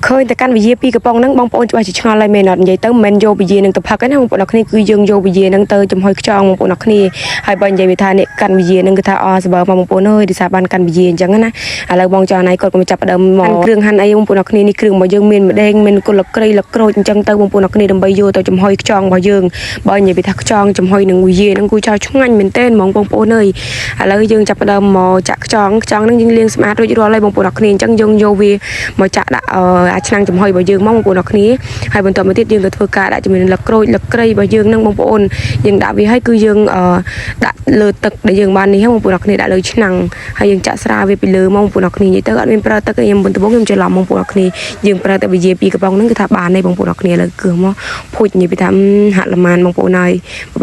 ឃើញតែកាន់វិយាពីរកំប៉ុងហ្នឹងបងប្អូនច្បាស់ជាឆ្ងល់ហើយមែនអត់និយាយទៅមិនមែនយកវិយានឹងទៅផឹកទេណាបងប្អូនអរគ្នាគឺយើងយកវិយានឹងទៅចំហុយខ្យងបងប្អូនអរគ្នាហើយបើនិយាយវាថានេះកាន់វិយានឹងគឺថាអសបើមកបងប្អូនអើយដោយសារបានកាន់វិយាអញ្ចឹងណាឥឡូវបងចောင်းណៃគាត់ក៏មកចាប់ផ្ដើមមកគ្រឿងហាន់អីបងប្អូនអរគ្នានេះគ្រឿងរបស់យើងមានម្ដេងមានគុលក្រីលក្រូចអញ្ចឹងទៅបងប្អូនអរគ្នាដើម្បីយកទៅចំហុយខ្យងរបស់យើងបើនិយាយវាថាខ្យងចំហុយនឹងវិយានឹងគូចោលឆ្ងាញ់មែនទែនហ្មងបងប្អូនអើយឥឡូវយើងចាប់ផ្ដើមមកចាក់ខ្យងខ្យងនឹងយើងលាងសម្អាតរួចរាល់ហើយបងប្អូនអរគ្នាអញ្ចឹងយើងយកវាមកចាក់ដាក់អាឆ្នាំងចំហុយរបស់យើងមកបងប្អូនអរគ្នាហើយបន្តមកទៀតយើងក៏ធ្វើការដាក់ជាមួយនឹងលក្រូចលក្រីរបស់យើងនឹងបងប្អូនយើងដាក់វាហើយគឺយើងដាក់លើទឹកដែលយើងបាននេះហ្នឹងបងប្អូនអរគ្នាដាក់លើឆ្នាំងហើយយើងចាក់ស្រាវាពីលើមកបងប្អូនអរគ្នានិយាយទៅអត់មានប្រើទឹកទេខ្ញុំបន្ដំបូងខ្ញុំច្រឡំបងប្អូនអរគ្នាយើងប្រើតែវិយាពីរកំប៉ុងហ្នឹងគឺថាបានទេបងប្អូនអរគ្នាលើគឺមកភួចនិយាយពីថាហាក់ល្មានបងប្អូនហើយ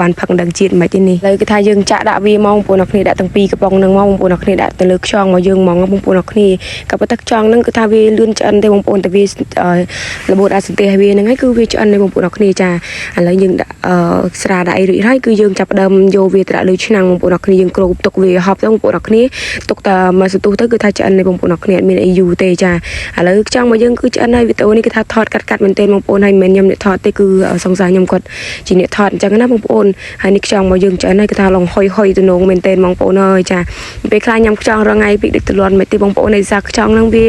បានផឹកដឹងជាតិមិនទេនេះលើគឺថាយើងចាក់ដាក់វាមកបងប្អូនអរគ្នាដាក់ទាំងពីរកំប៉ុងហ្នឹងមកបងប្អូនអរគ្នាដាក់ទៅលើខ្យងមកយើងហ្មងបងប្អូនអរគ្នាក៏ប៉ុន្តែខ្យងហ្នឹងគឺថាវាលឿនឆ្អិនទេបងប្អូនតែវារបូតអាសន្ទះវាហ្នឹងហើយគឺវាឆ្អិនទេបងប្អូនអរគ្នាចាឥឡូវយើងដាក់ស្រាដាក់អីរួចហើយគឺយើងចាប់ផ្ដើមយកវាទៅដាក់លើឆ្នាំងបងប្អូនអរគ្នាយើងគ្របទុកវាហប់ទៅបងប្អូនអរគ្នាទុកតែមួយសន្ទុះទៅគឺថាឆ្អិនទេបងប្អូនអរគ្នាអត់មានអីយូរទេចាឥឡូវខ្យងមកយើងគឺឆ្អិនហើយវីដេអូនេះគឺថាថតកាត់កាត់មែនទែនបងប្អូនហើយមិនមែនខ្ញុំអ្នកថតទេគឺសង្សារខ្ញុំគាត់ជាអ្នកថតអញ្ចឹងណាបងប្អូនហើយនេះខ្យងមកយើងឆ្អិនហើយគឺថាឡងហុយហុយទៅនងមែនទែនបងប្អូនអើយចាពេលខ្លះញ៉ាំខ្យងរងថ្ងៃពីដូចទលន់មិនទេបងប្អូនឯសារខ្យងហ្នឹងវា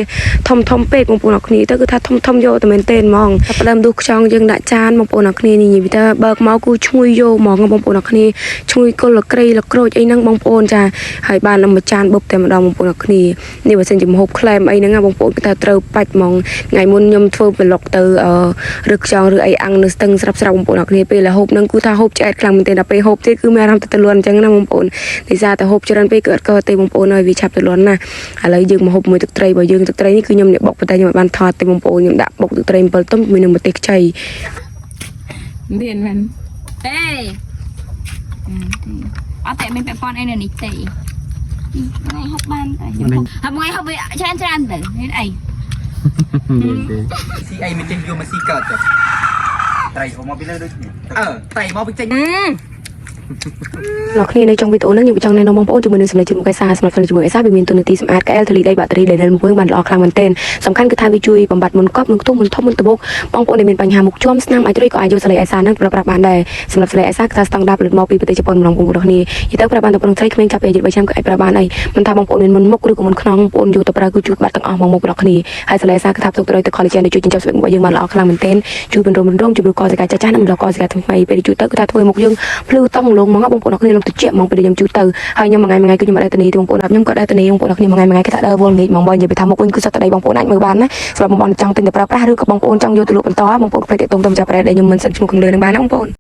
ធំធំពេកបងប្អូនអរគ្នាទៅគឺថាធំធំយកតែមែនទែនហ្មងផ្ដើមដួសខ្យងយើងដាក់ចានបងប្អូនអរគ្នានេះនិយាយទៅបើកមកគឺឈ្ងុយយកហ្មងបងប្អូនអរគ្នាឈ្ងុយគល់លក្រីលក្រូចអីហ្នឹងបងប្អូនចាហើយបាននឹងមួយចានបុបតែម្ដងបងប្អូនអរគ្នានេះបើសិនជាម្ហូបក្លែមអីហ្នឹងណាបងប្អូនគឺថាត្រូវបាច់ហ្មងថ្ងៃមុនខ្ញុំធ្វើប្លុកទៅឬខ្យងឬអីអាំងនៅស្ទឹងស្រាប់ស្រាប់បងប្អូនអរគ្នាពេលហូបហ្នឹងគឺថាហូបឆ្អែតខ្លាំងមែនទែនដល់ពេលហូបទៀតគឺមានអារម្មណ៍ទៅទលន់អញ្ចឹងណាបងប្អូនដោយសារតែហូបច្រើនពេកគឺអត់កើតទេបងប្អូនហើយវាឆាប់ទលន់ណាឥឡូវយើងមកហូបមួយទឹកត្រីរបស់យើងទឹកត្រីនេះគឺខ្ញុំអ្នកបុកប៉ុន្តែខ្ញុំអត់បានថតទេបងប្អូនខ្ញុំដាក់បុកទឹកត្រី7ទុំជាមួយនឹងម្ទេសខ្ចី មានមែនទេអត់តែមានពាក់ព័ន្ធអីនៅនេះទេថ្ងៃហូបបានតែខ្ញុំហូបហើយថ្ងៃហូបវាច្រើនច្រើនទៅមានអី មានទេ ស៊ីអីមិនចេញយកមកស៊ីកើតទេ ត្រីហូបមកពីលើដូចគ្នា អឺត្រីមកពីចេញ លោកគ្នានៅtrongវីដេអូនេះខ្ញុំចង់ណែនាំបងប្អូនជាមួយនឹងសម្លេងជំនួយកែសាសម្រាប់សម្លេងជំនួយកែសាវាមានតួនាទីសម្អាតកែលធូលីដីបាក់តេរីដែលនៅមុខយើងបានល្អខ្លាំងមែនទែនសំខាន់គឺថាវាជួយបំបត្តិមុនកប់មុនខ្ទុះមុនធំមុនត្បូកបងប្អូនដែលមានបញ្ហាមុខជាំស្នាមអាចរុយក៏អាចយកសម្លេងឯសានឹងប្រើប្រាស់បានដែរសម្រាប់សម្លេងឯសាគឺថាស្តង់ដារផលិតមកពីប្រទេសជប៉ុនម្ដងបងប្អូនគ្នានិយាយទៅប្រើបានតែប្រុសស្រីក្មេងចាប់ពីអាយុ3ឆ្នាំក៏អាចប្រើបានហើយមិនថាបងប្អូនមានមុនមុខឬក៏មុនខ្នងបងប្អូនយកទៅប្រើគឺជួយបាត់ទាំងអស់មកមុខរបស់គ្នាហើយសម្លេងឯសាគឺថាផ្ទុកទៅដោយទឹក collagen ដែលជួយចិញ្ចឹមស្បែកមុខឲ្យយើងបានល្អខ្លាំងមែនទែនជួយបន្រំបន្រំជំរុញកសិកាចាស់ចាស់និងបណ្ដុះកសិកាថ្មីៗពេលជួយទៅគឺថាធ្វើឲ្យមុខយើងភ្លឺតង់លងហ្មងបងប្អូនអរគ្នាលងតិចហ្មងពេលខ្ញុំជួយទៅហើយខ្ញុំមួយថ្ងៃមួយថ្ងៃគឺខ្ញុំអត់ដែលធានាទេបងប្អូនខ្ញុំក៏ដែលធានាបងប្អូនអរគ្នាមួយថ្ងៃមួយថ្ងៃគឺថាដើរវល់ងាកហ្មងបើនិយាយពីថាមុខវិញគឺសុទ្ធតែដីបងប្អូនអាចមើលបានណាសម្រាប់បងប្អូនចង់ទិញទៅប្រើប្រាស់ឬក៏បងប្អូនចង់យកទៅលក់បន្តបងប្អូនផ្លេចតាក់ទងទៅម្ចាស់ប្រែដែលខ្ញុំមិនសិនឈ្មោះខាងលើនឹងបានណាបងប្អូន។